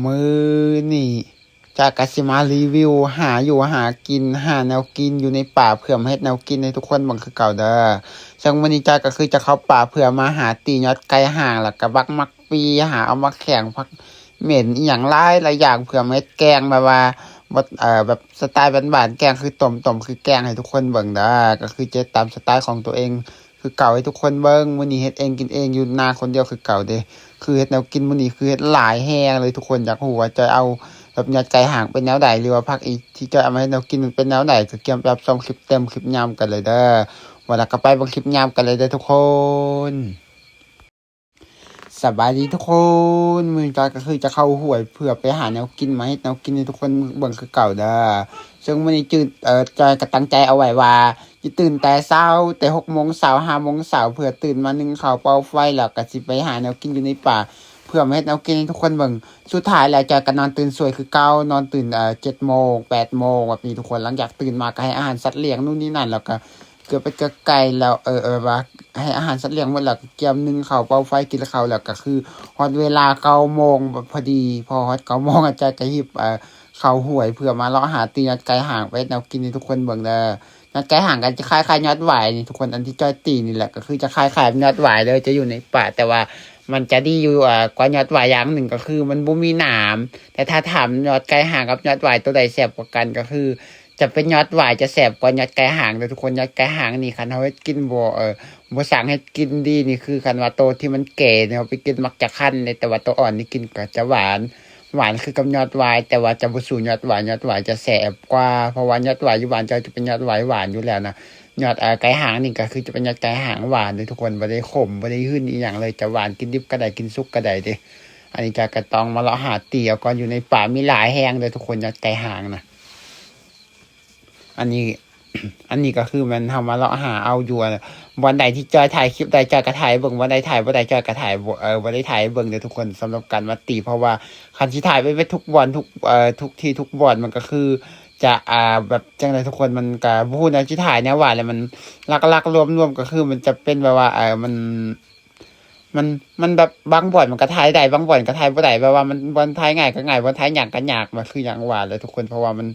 ມື້ນີ້ຈອຍກໍຊິມາຣີວິວຫາຢູ່ຫາກິນ ຫາແນວກິນຢູ່ໃນປ່າ ເພື່ອມາເຮັດແນວກິນໃຫ້ທຸກຄົນເບິ່ງຄືເກົ່າເດີ. ເຊິ່ງມື້ນີ້ຈອຍກໍຄືຈະເຂົ້າປ່າເພື່ອມາຫາຕີຍອດໄກ່ຫ້າງ ແລ້ວກໍບັກໝາກປີ ຫາເອົາໝາກແຂ້ງ ຜັກເໝັນ ອີ່ຫຍັງຫຼາຍໆຢ່າງ ເພື່ອມາເຮັດແກງແບບວ່າ ບໍ່ ເອີ ແບບສະໄຕບ້ານໆ ແກງຄືຕົ້ມ ຕົ້ມຄືແກງໃຫ້ທຸກຄົນເບິ່ງເດີ. ກໍຄືຈະເຮັດຕາມສະໄຕຂອງຕົວເອງ ຄືເກົ່າໃຫ້ທຸກຄົນເບິ່ງ. ມື້ນີ້ເຮັດເອງກິນເອງຢູ່ນາຄົນດຽວຄືເກົ່າເດ້. ຄືເຮັດແນວກິນມື້ນີ້ຄືເຮັດຫຼາຍແຮງເລີຍທຸກຄົນ. ຢາກຮູ້ວ່າຈອຍເອົາແບບຍອດໄກ່ຫ້າງເປັນແນວໃດ ຫຼືວ່າຜັກອີ່ທີ່ຈອຍເອົາມາເຮັດແນວກິນມັນເປັນແນວໃດ ກໍກຽມໄປຮັບຊົມຄລິບເຕັມ ຄລິບຍາວກັນເລີຍເດີ. ວ່າແລ້ວກໍໄປເບິ່ງຄລິບຍາວກັນເລີຍເດີທຸກຄົນ. ສະບາຍດີທຸກຄົນ, ມື້ນີ້ຈອຍກໍຄືຈະເຂົ້າຫ້ວຍເພື່ອໄປຫາແນວກິນມາເຮັດແນວກິນໃຫ້ທຸກຄົນເບິ່ງຄືເກົ່າເດີ. ເຊິ່ງມື້ນີ້ຈື່ນ ເອີ ຈອຍກໍຕັ້ງໃຈເອົາໄວ້ວ່າ ຊິຕື່ນແຕ່ເຊົ້າ ແຕ່ຫົກໂມງເຊົ້າ ຫ້າໂມງເຊົ້າ ເພື່ອຕື່ນມາໜຶ້ງເຂົ້າເປົ່າໄຟ ແລ້ວກໍຊິໄປຫາແນວກິນຢູ່ໃນປ່າ ເພື່ອມາເຮັດແນວກິນໃຫ້ທຸກຄົນເບິ່ງ. ສຸດທ້າຍແລ້ວຈອຍກໍນອນຕື່ນສວຍຄືເກົ່າ, ນອນຕື່ນ ເອີ ເຈັດໂມງ ແປດໂມງແບບນີ້ທຸກຄົນ. ຫຼັງຈາກຕື່ນມາກໍໃຫ້ອາຫານສັດລ້ຽງນູ້ນນີ້ນັ້ນ ແລ້ວກໍເກືອບເປັດເກືອບໄກ່ ແລ້ວ ເອີ ເອີ ວ່າໃຫ້ອາຫານສັດລ້ຽງໝົດ ແລ້ວກໍກຽມໜຶ້ງເຂົ້າເປົ່າໄຟ ກິນເຂົ້າ ແລ້ວກໍຄືຮອດເວລາເກົ້າໂມງພໍດີ. ພໍຮອດເກົ້າໂມງ ອາຈານກໍຮີບ ເອີ ເຂົ້າຫ້ວຍເພື່ອມາເລາະຫາຕີຍອດໄກ່ຫ້າງໄວ້ເຮັດແນວກິນໃຫ້ທຸກຄົນເບິ່ງເດີ. ຍອດໄກ່ຫ້າງກໍຈະຄ້າຍໆຍອດຫວາຍນີ້ທຸກຄົນ, ອັນທີ່ຈອຍຕີນີ້ແຫຼະ ກໍຄືຈະຄ້າຍໆຍອດຫວາຍເລີຍ, ຈະຢູ່ໃນປ່າ ແຕ່ວ່າມັນຈະດີຢູ່ ເອີ ກວ່າຍອດຫວາຍຢ່າງໜຶ່ງ ກໍຄືມັນບໍ່ມີໜາມ. ແຕ່ຖ້າຖາມຍອດໄກ່ຫ້າງກັບຍອດຫວາຍ ໂຕໃດແຊບກວ່າກັນ ກໍຄືຈະເປັນຍອດຫວາຍຈະແຊບກວ່າຍອດໄກ່ຫ້າງເດີທຸກຄົນ. ຍອດໄກ່ຫ້າງນີ້ ຄັນເຮົາເຮັດກິນບໍ່ ເອີ ບໍ່ຊ່າງເຮັດກິນດີນີ້ ຄືຄັນວ່າໂຕທີ່ມັນແກ່ນີ້ ເຮົາໄປກິນມັກຈະຄັນເດ້, ແຕ່ວ່າໂຕອ່ອນນີ້ກິນກໍຈະຫວານ. ຫວານຄືກັບຍອດຫວາຍ ແຕ່ວ່າຈະບໍ່ສູ້ຍອດຫວາຍ, ຍອດຫວາຍຈະແຊບກວ່າ ເພາະວ່າຍອດຫວາຍຢູ່ບ້ານເຈົ້າຈະເປັນຍອດຫວາຍຫວານຢູ່ແລ້ວນະ. ຍອດ ເອີ ໄກ່ຫ້າງນີ້ກໍຄືຈະເປັນຍອດໄກ່ຫ້າງຫວານເດ້ທຸກຄົນ, ບໍ່ໄດ້ຂົມ ບໍ່ໄດ້ຫຶນອີ່ຫຍັງເລີຍ, ຈະຫວານ ກິນດິບກໍໄດ້ ກິນສຸກກໍໄດ້ເດ້. ອັນນີ້ຈອຍກໍຕ້ອງມາເລາະຫາຕີເອົາກ່ອນ, ຢູ່ໃນປ່າມີຫຼາຍແຮງເດີທຸກຄົນ ຍອດໄກ່ຫ້າງນະ. ອັນນີ້ ອັນນີ້ກໍຄືແມ່ນເຮົາມາເລາະຫາເອົາຢູ່ ອັນ ບ່ອນໃດທີ່ຈອຍຖ່າຍຄລິບໄດ້ ຈອຍກໍຖ່າຍໃຫ້ເບິ່ງ, ບ່ອນໃດຖ່າຍບໍ່ໄດ້ ຈອຍກໍຖ່າຍບໍ່ ເອີ ບໍ່ໄດ້ຖ່າຍໃຫ້ເບິ່ງເດີທຸກຄົນ. ສຳລັບການມາຕີ ເພາະວ່າຄັນຊິຖ່າຍໄປ ໄປທຸກບ່ອນ ທຸກ ເອີ ທຸກທີ່ທຸກບ່ອນ ມັນກໍຄືຈະ ອ່າ ແບບຈັ່ງໃດທຸກຄົນ, ມັນກໍບໍ່ຮູ້ແນວຊິຖ່າຍແນວວ່າ ແລ້ວມັນຫຼັກໆລວມໆ ກໍຄືມັນຈະເປັນແບບວ່າ ເອີ ມັນ ມັນ ມັນແບບບາງບ່ອນມັນກໍຖ່າຍໄດ້ ບາງບ່ອນກໍຖ່າຍບໍ່ໄດ້ ແບບວ່າມັນ ບ່ອນຖ່າຍງ່າຍກໍງ່າຍ ບ່ອນຖ່າຍຍາກກໍຍາກ ມັນຄືຫຍັງວ່າແຫຼະທຸກຄົນ. ເພາະວ່າມັນ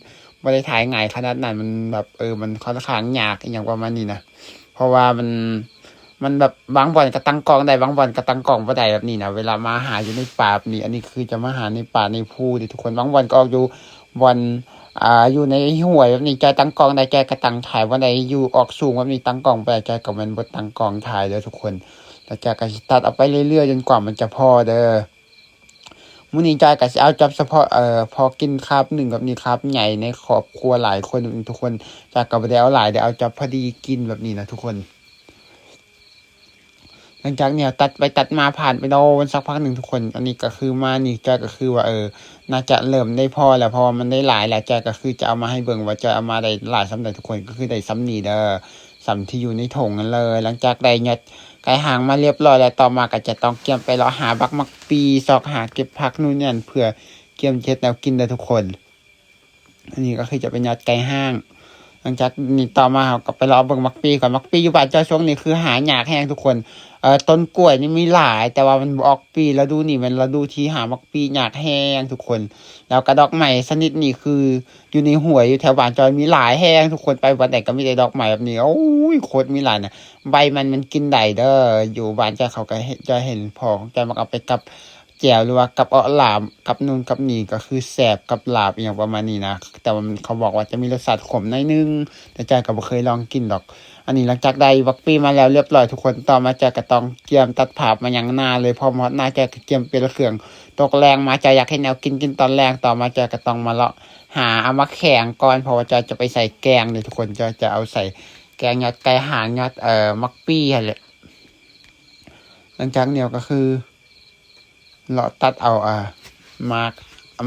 ບໍ່ໄດ້ຖ່າຍງ່າຍຂະໜາດນັ້ນ ມັນແບບ ເອີ ມັນຄ່ອນຂ້າງຍາກອີ່ຫຍັງປະມານນີ້ນະ. ເພາະວ່າມັນ ມັນແບບບາງບ່ອນກໍຕັ້ງກ້ອງໄດ້ ບາງບ່ອນກໍຕັ້ງກ້ອງບໍ່ໄດ້ແບບນີ້ນະ ເວລາມາຫາຢູ່ໃນປ່າແບບນີ້. ອັນນີ້ຄືຈະມາຫາໃນປ່າໃນພູເດ້ທຸກຄົນ, ບາງບ່ອນກໍອອກຢູ່ບ່ອນ ອ່າ ຢູ່ໃນຫ້ວຍແບບນີ້ ຈອຍຕັ້ງກ້ອງໄດ້ ຈອຍກໍຕັ້ງຖ່າຍ, ບ່ອນໃດຢູ່ອອກສູງແບບນີ້ຕັ້ງກ້ອງບໍ່ໄດ້ ຈອຍກໍແມ່ນບໍ່ຕັ້ງກ້ອງຖ່າຍເດີທຸກຄົນ. ແລ້ວຈອຍກໍຊິຕັດເອົາໄປເລື້ອຍໆ ຈົນກວ່າມັນຈະພໍເດີ. ມື້ນີ້ຈອຍກໍຊິເອົາຈັບສະເພາະ ເອີ ພໍກິນຄາບໜຶ່ງແບບນີ້ ຄາບໃຫຍ່ໃນຄອບຄົວຫຼາຍຄົນແບບນີ້ທຸກຄົນ. ຈອຍກໍບໍ່ໄດ້ເອົາຫຼາຍເດີ ເອົາຈັບພໍດີກິນແບບນີ້ນະທຸກຄົນ. ຫຼັງຈາກນີ້ຕັດໄປຕັດມາ ຜ່ານໄປໂດນສັກພັກໜຶ່ງທຸກຄົນ. ອັນນີ້ກໍຄືມານີ້ ຈອຍກໍຄືວ່າ ເອີ ໜ້າຈະເລີ່ມໄດ້ພໍແລ້ວ ເພາະວ່າມັນໄດ້ຫຼາຍແລ້ວ. ຈອຍກໍຄືຈະເອົາມາໃຫ້ເບິ່ງວ່າຈອຍເອົາມາໄດ້ຫຼາຍສ່ຳໃດທຸກຄົນ, ກໍຄືໄດ້ສ່ຳນີ້ເດີ ສ່ຳທີ່ຢູ່ໃນຖົງນັ້ນເລີຍ. ຫຼັງຈາກໄດ້ຍອດໄກ່ຫ້າງມາຮຽບຮ້ອຍແລ້ວ ຕໍ່ມາກໍຈະຕ້ອງກຽມໄປເລາະຫາບັກໝາກປີ ຊອກຫາເກັບຜັກນູ່ນນີ້ນັ້ນ ເພື່ອກຽມເຮັດແນວກິນເດີທຸກຄົນ. ອັນນີ້ກໍຄືຈະເປັນຍອດໄກ່ຫ້າງ. ຫຼັງຈາກນີ້ຕໍ່ມາເຮົາກໍໄປເລາະເບິ່ງໝາກປີກ່ອນ. ໝາກປີຢູ່ບ້ານເຈົ້າຊ່ວງນີ້ຄືຫາຍາກແຮງທຸກຄົນ. ເອີ ຕົ້ນກ້ວຍນີ້ມີຫຼາຍ ແຕ່ວ່າມັນບໍ່ອອກປີ. ລະດູນີ້ແມ່ນລະດູທີ່ຫາໝາກປີຍາກແຮງທຸກຄົນ. ແລ້ວກໍດອກໄມ້ຊະນິດນີ້ຄືຢູ່ໃນຫ້ວຍຢູ່ແຖວບ້ານເຈົ້າມີຫຼາຍແຮງທຸກຄົນ, ໄປບ່ອນໃດກໍມີແຕ່ດອກໄມ້ແບບນີ້. ໂອ້ຍ ໂຄດມີຫຼາຍນະ. ໃບມັນ ມັນກິນໄດ້ເດີ. ຢູ່ບ້ານເຈົ້າເຂົາກໍເຫັນ ເຈົ້າເຫັນພໍ່ຂອງເຈົ້າມັກເອົາໄປກັບ ແຈ່ວ ຫຼືວ່າກັບເອາະຫຼາບ ກັບນູ່ນກັບນີ້ ກໍຄືແຊບກັບລາບອີ່ຫຍັງປະມານນີ້ນະ. ແຕ່ວ່າມັນ ເຂົາບອກວ່າຈະມີລົດຊາດຂົມໜ້ອຍໜຶ່ງ ແຕ່ຈອຍກໍບໍ່ເຄີຍລອງກິນດອກ. ອັນນີ້ຫຼັງຈາກໄດ້ບັກປີມາແລ້ວຮຽບຮ້ອຍທຸກຄົນ, ຕໍ່ມາຈອຍກໍຕ້ອງກຽມຕັດພາບມາຍັງນາເລີຍ. ພໍມາຮອດນາຈອຍກໍກຽມປ່ຽນເຄື່ອງ, ຕົກແລງມາຈອຍຢາກເຮັດແນວກິນກິນຕອນແລງ. ຕໍ່ມາຈອຍກໍຕ້ອງມາເລາະຫາເອົາໝາກແຂ້ງກ່ອນ ເພາະວ່າຈອຍຈະໄປໃສ່ແກງເດ້ທຸກຄົນ. ຈອຍຈະເອົາໃສ່ແກງຍອດໄກ່ຫ້າງ ຍອດ ເອີ ໝາກປີຫັ້ນແຫຼະ. ຫຼັງຈາກນີ້ກໍຄື ເລາະຕັດເອົາ ອ່າ ໝາກ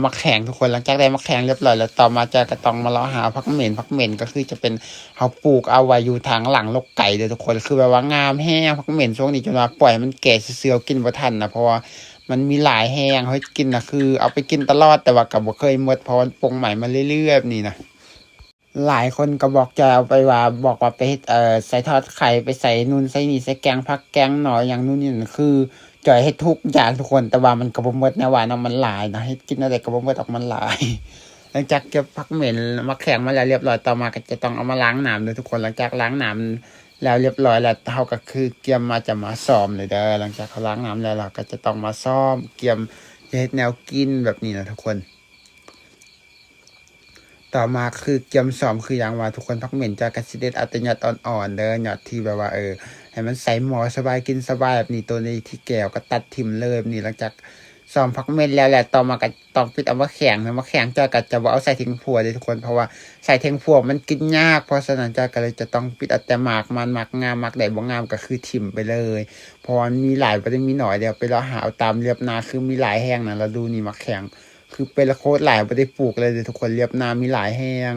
ໝາກແຂ້ງທຸກຄົນ. ຫຼັງຈາກໄດ້ໝາກແຂ້ງຮຽບຮ້ອຍແລ້ວ ຕໍ່ມາຈອຍກໍຕ້ອງມາເລາະຫາຜັກເໝັນ. ຜັກເໝັນກໍຄືຈະເປັນ ເຮົາປູກເອົາໄວ້ຢູ່ທາງຫຼັງລົກໄກ່ເດີທຸກຄົນ. ຄືແບບວ່າງາມແຮງຜັກເໝັນຊ່ວງນີ້, ຈົນວ່າປ່ອຍໃຫ້ມັນແກ່ຊື່ໆ ເຮົາກິນບໍ່ທັນນະ ເພາະວ່າມັນມີຫຼາຍແຮງ. ເຮົາເຮັດກິນນະ ຄືເອົາໄປກິນຕະຫຼອດ ແຕ່ວ່າກໍບໍ່ເຄີຍໝົດ ເພາະວ່າມັນປົ່ງໃໝ່ມາເລື້ອຍໆແບບນີ້ນະ. ຫຼາຍຄົນກໍບອກຈອຍເອົາໄປວ່າ ບອກວ່າໄປເຮັດ ເອີ ໃສ່ທອດໄຂ່ ໄປໃສ່ນູ່ນໃສ່ນີ້ ໃສ່ແກງຜັກແກງໜໍ່ຫຍັງນູ່ນນີ້ນັ້ນ ຄື ຈອຍເຮັດທຸກຢ່າງທຸກຄົນ ແຕ່ວ່າມັນກໍບໍ່ໝົດແນວວ່າເນາະ ມັນຫຼາຍເນາະ ເຮັດກິນແນວໃດກໍບໍ່ໝົດດອກ ມັນຫຼາຍ. ຫຼັງຈາກເກັບຜັກເໝັນໝາກແຂ້ງມາແລ້ວລຽບຮ້ອຍ ຕໍ່ມາກໍຈະຕ້ອງເອົາມາລ້າງນ້ຳເດີທຸກຄົນ. ຫຼັງຈາກລ້າງນ້ຳແລ້ວລຽບຮ້ອຍແລ້ວ ເຮົາກໍຄືກຽມວ່າຈະມາຊ້ອມເລີຍເດີ. ຫຼັງຈາກເຮົາລ້າງນ້ຳແລ້ວ ເຮົາກໍຈະຕ້ອງມາຊ້ອມ ກຽມຈະເຮັດແນວກິນແບບນີ້ນະທຸກຄົນ. ຕໍ່ມາຄືກຽມຊ້ອມ ຄືຢ່າງວ່າທຸກຄົນ ຜັກເໝັນຈອຍກໍຊິເດັດເອົາແຕ່ຍອດອ່ອນໆເດີ ຍອດທີ່ແບບວ່າ ເອີ ໃຫ້ມັນໃສ່ໝໍ້ສະບາຍ ກິນສະບາຍແບບນີ້. ໂຕນີ້ທີ່ແກວກໍຕັດຖິ້ມເລີຍແບບນີ້. ຫຼັງຈາກຊ້ອມຜັກເໝັນແລ້ວ ແລ້ວຕໍ່ມາກໍຕ້ອງປິດເອົາໝາກແຂ້ງເດີ ໝາກແຂ້ງຈອຍກໍຈະບໍ່ເອົາໃສ່ເທັງຄົວເດ້ທຸກຄົນ ເພາະວ່າໃສ່ເທັງຄົວມັນກິນຍາກ. ເພາະສະນັ້ນຈອຍກໍເລີຍຈະຕ້ອງປິດເອົາແຕ່ໝາກມັນ ໝາກງາມ ໝາກໃດບໍ່ງາມກໍຄືຖິ້ມໄປເລີຍ ເພາະວ່າມັນມີຫຼາຍ ບໍ່ໄດ້ມີໜ້ອຍເດ້. ໄປເລາະຫາເອົາຕາມລຽບນາ ຄືມີຫຼາຍແຮງນະ ລະດູນີ້ໝາກແຂ້ງ ຄືໄປລະໂຄດຫຼາຍ ບໍ່ໄດ້ປູກເລີຍເດ້ທຸກຄົນ ລຽບນາມີຫຼາຍແຮງ.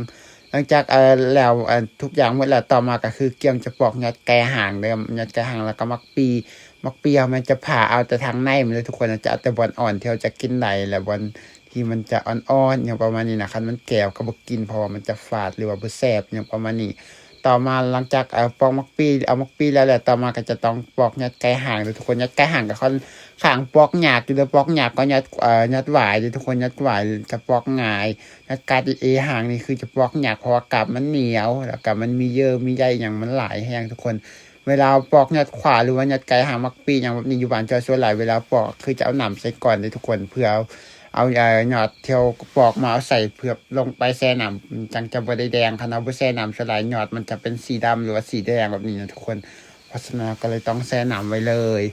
ຫຼັງຈາກ ເອີ ແລ້ວ ເອີ ທຸກຢ່າງໝົດແລ້ວ ຕໍ່ມາກໍຄືກຽມຈະປອກຍອດໄກ່ຫາງເດີ ຍອດໄກ່ຫາງ ແລ້ວກໍໝາກປີ. ໝາກປີເຮົາແມ່ນຈະຜ່າເອົາແຕ່ທາງໃນມັນເດີທຸກຄົນ ຈະເອົາແຕ່ບ່ອນອ່ອນທີ່ເຮົາຈະກິນໄດ້ ແລະ ບ່ອນທີ່ມັນຈະອ່ອນໆ ຫຍັງປະມານນີ້ນະ. ຄັນມັນແກ່ວກໍບໍ່ກິນ ເພາະວ່າມັນຈະຝາດ ຫຼືວ່າບໍ່ແຊບ ຫຍັງປະມານນີ້. ຕໍ່ມາຫຼັງຈາກ ເອີ ປອກໝາກປີ ເອົາໝາກປີແລ້ວ ແລ້ວຕໍ່ມາກໍຈະຕ້ອງປອກຍອດໄກ່ຫາງເດີທຸກຄົນ. ຍອດໄກ່ຫາງກໍຄ່ອນຂ້າງປອກຍາກຢູ່ເດີ ປອກຍາກກວ່າຍອດ ເອີ ຍອດຫວາຍເດີທຸກຄົນ. ຍອດຫວາຍຈະປອກງ່າຍ ຍອດກາດເອຫາງນີ້ຄືຈະປອກຍາກ ເພາະວ່າກາບມັນໜຽວ ແລ້ວກໍມັນມີເຫຍື່ອມີໃຍຫຍັງ ມັນຫຼາຍແຮງທຸກຄົນ. ເວລາເຮົາປອກຍອດຂວາ ຫຼືວ່າຍອດໄກ່ຫາງໝາກປີຫຍັງແບບນີ້ ຢູ່ບ້ານຈອຍສ່ວນຫຼາຍເວລາປອກຄືຈະເອົານ້ຳໃສ່ກ່ອນເດ້ທຸກຄົນ ເພື່ອເອົາ ເອົາ ເອີ ຍອດທີ່ເຮົາປອກມາເອົາໃສ່ ເພື່ອລົງໄປແຊ່ນ້ຳ ມັນຈັ່ງຈະບໍ່ໄດ້ແດງ. ຄັນເຮົາບໍ່ແຊ່ນ້ຳສ່ວນຫຼາຍຍອດມັນຈະເປັນສີດຳ ຫຼືວ່າສີແດງແບບນີ້ນະທຸກຄົນ. ເພາະສະນັ້ນເຮົາກໍເລີຍຕ້ອງແຊ່ນ້ຳໄວ້ເລີຍ.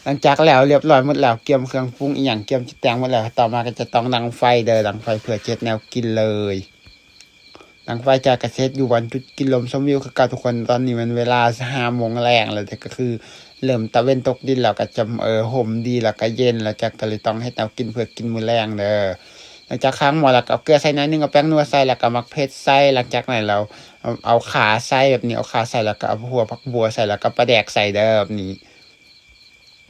ຫຼັງຈາກແລ້ວລຽບຮ້ອຍໝົດແລ້ວ ກຽມເຄື່ອງປຸງອີ່ຫຍັງ ກຽມຈະແຕ່ງໝົດແລ້ວ ຕໍ່ມາກໍຈະຕ້ອງດັງໄຟເດີ ດັງໄຟເພື່ອຈະເຮັດແນວກິນເລີຍ. ດັງໄຟຈອຍກໍຊິເຮັດຢູ່ບ່ອນຈຸດກິນລົມຊົມວິວຄືເກົ່າທຸກຄົນ. ຕອນນີ້ແມ່ນເວລາຫ້າໂມງແລງແລ້ວ ແຕ່ກໍຄືເລີ່ມຕາເວັນຕົກດິນແລ້ວ ກໍຈະ ເອີ ຮົ່ມດີ ແລ້ວກໍເຢັນ ແລ້ວຈອຍກໍເລີຍຕ້ອງເຮັດແນວກິນເພື່ອກິນມື້ແລງເດີ. ຫຼັງຈາກຄ້າງໝໍ້ແລ້ວ ກໍເອົາເກືອໃສ່ໜ້ອຍໜຶ່ງ ເອົາແປ້ງນົວໃສ່ ແລ້ວກໍໝາກເຜັດໃສ່. ຫຼັງຈາກນັ້ນແລ້ວ ເອົາ ເອົາຂ່າໃສ່ແບບນີ້ ເອົາຂ່າໃສ່ ແລ້ວກໍເອົາຫົວຜັກບົວໃສ່ ແລ້ວກໍປາແດກໃສ່ເດີ ແບບນີ້.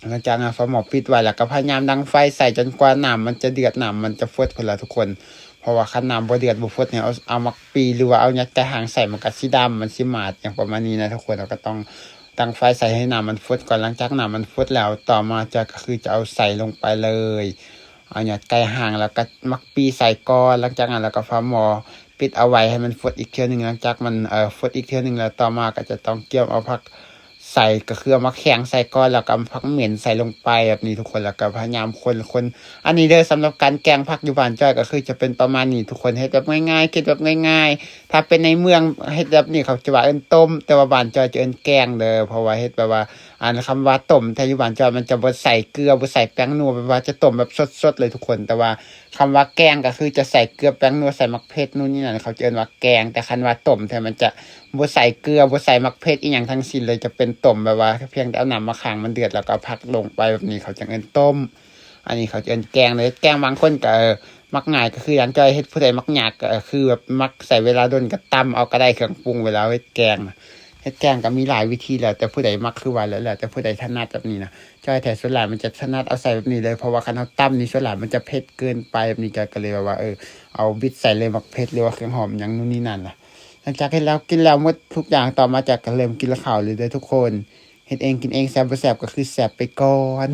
ຫຼັງຈາກນັ້ນຝາໝໍ້ປິດໄວ້ ແລ້ວກໍພະຍາຍາມດັງໄຟໃສ່ຈົນກວ່ານ້ຳມັນຈະເດືອດ ນ້ຳມັນຈະຟົດພຸ້ນລະທຸກຄົນ. ເພາະວ່າຄັນນ້ຳບໍ່ເດືອດບໍ່ຟົດນີ້ ເອົາ ເອົາໝາກປີ ຫຼືວ່າເອົາຍອດໄກ່ຫາງໃສ່ ມັນກໍຊິດຳ ມັນຊິໝາດຫຍັງປະມານນີ້ນະທຸກຄົນ. ເຮົາກໍຕ້ອງດັງໄຟໃສ່ໃຫ້ນ້ຳມັນຟົດກ່ອນ. ຫຼັງຈາກນ້ຳມັນຟົດແລ້ວ ຕໍ່ມາຈອຍກໍຄືຈະເອົາໃສ່ລົງໄປເລີຍ ເອົາຍອດໄກ່ຫາງ ແລ້ວກໍໝາກປີໃສ່ກ່ອນ. ຫຼັງຈາກນັ້ນແລ້ວກໍຝາໝໍ້ປິດເອົາໄວ້ໃຫ້ມັນຟົດອີກເທື່ອໜຶ່ງ. ຫຼັງຈາກມັນ ເອີ ຟົດອີກເທື່ອໜຶ່ງແລ້ວ ຕໍ່ມາກໍຈະຕ້ອງກຽມເອົາຜັກ ໃສ່ ກໍຄືເອົາໝາກແຂ້ງໃສ່ກ່ອນ ແລ້ວກໍເອົາຜັກເໝັນໃສ່ລົງໄປແບບນີ້ທຸກຄົນ ແລ້ວກໍພະຍາຍາມຄົນໆ. ອັນນີ້ເດີ ສຳລັບການແກງຜັກຢູ່ບ້ານຈອຍກໍຄືຈະເປັນປະມານນີ້ທຸກຄົນ. ເຮັດແບບງ່າຍໆ ກິນແບບງ່າຍໆ. ຖ້າເປັນໃນເມືອງເຮັດແບບນີ້ເຂົາຈະວ່າເອີ້ນຕົ້ມ ແຕ່ວ່າບ້ານຈອຍຈະເອີ້ນແກງເດີ ເພາະວ່າເຮັດແບບວ່າ ອັນຄຳວ່າຕົ້ມແທ້ຢູ່ບ້ານຈອຍມັນຈະບໍ່ໃສ່ເກືອ ບໍ່ໃສ່ແປ້ງນົວ ແບບວ່າຈະຕົ້ມແບບສົດໆເລີຍທຸກຄົນ. ແຕ່ວ່າຄຳວ່າແກງກໍຄືຈະໃສ່ເກືອ ແປ້ງນົວ ໃສ່ໝາກເຜັດ ນູ່ນນີ້ນັ້ນ ເຂົາຈະເອີ້ນວ່າແກງ. ແຕ່ຄັນວ່າຕົ້ມແທ້ມັນຈະ ບໍ່ໃສ່ເກືອ ບໍ່ໃສ່ໝາກເຜັດອີ່ຫຍັງທັງສິ້ນເລີຍ ຈະເປັນຕົ້ມແບບວ່າພຽງແຕ່ເອົານ້ຳມາຂັງມັນເດືອດ ແລ້ວກໍເອົາຜັກລົງໄປແບບນີ້ ເຂົາຈັ່ງເອີ້ນຕົ້ມ. ອັນນີ້ເຂົາຈະເອີ້ນແກງເລີຍ. ແກງບາງຄົນກໍ ເອີ ມັກງ່າຍກໍຄືຢ່າງຈອຍເຮັດ. ຜູ້ໃດມັກຍາກກໍ ເອີ ຄືແບບມັກໃຊ້ເວລາດົນກໍຕຳເອົາກໍໄດ້ ເຄື່ອງປຸງເວລາເຮັດແກງ. ເຮັດແກງກໍມີຫຼາຍວິທີ ແລ້ວແຕ່ຜູ້ໃດມັກ ຄືວ່າແຫຼະ ແລ້ວແຕ່ຜູ້ໃດຖະໜັດແບບນີ້ນະ. ຈອຍແທ້ສ່ວນຫຼາຍມັນຈະຖະໜັດເອົາໃສ່ແບບນີ້ເລີຍ ເພາະວ່າຄັນເຮົາຕຳນີ້ສ່ວນຫຼາຍມັນຈະເຜັດເກີນໄປແບບນີ້ ຈອຍກໍເລີຍແບບວ່າ ເອີ ເອົາບິດໃສ່ເລີຍໝາກເຜັດ ຫຼືວ່າເຄື່ອງຫອມຫຍັງນູ່ນນີ້ນັ້ນນະ. ຫຼັງຈາກເຮັດແລ້ວກິນແລ້ວໝົດທຸກຢ່າງ ຕໍ່ມາຈອຍກໍເລີ່ມກິນເຂົ້າເລີຍເດີທຸກຄົນ. ເຮັດເອງກິນເອງ ແຊບບໍ່ແຊບກໍຄືແຊບໄປກ່ອນ.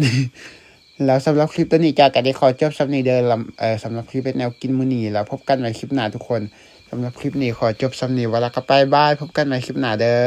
ແລ້ວສຳລັບຄລິບໂຕນີ້ຈອຍກໍໄດ້ຂໍຈົບສ່ຳນີ້ເດີ. ແລ້ວ ເອີ ສຳລັບຄລິບເຮັດແນວກິນມື້ນີ້ ແລ້ວພົບກັນໃໝ່ຄລິບໜ້າທຸກຄົນ. ສຳລັບຄລິບນີ້ຂໍຈົບສ່ຳນີ້ ວ່າແລ້ວກໍບາຍບາຍ ພົບກັນໃໝ່ຄລິບໜ້າເດີ.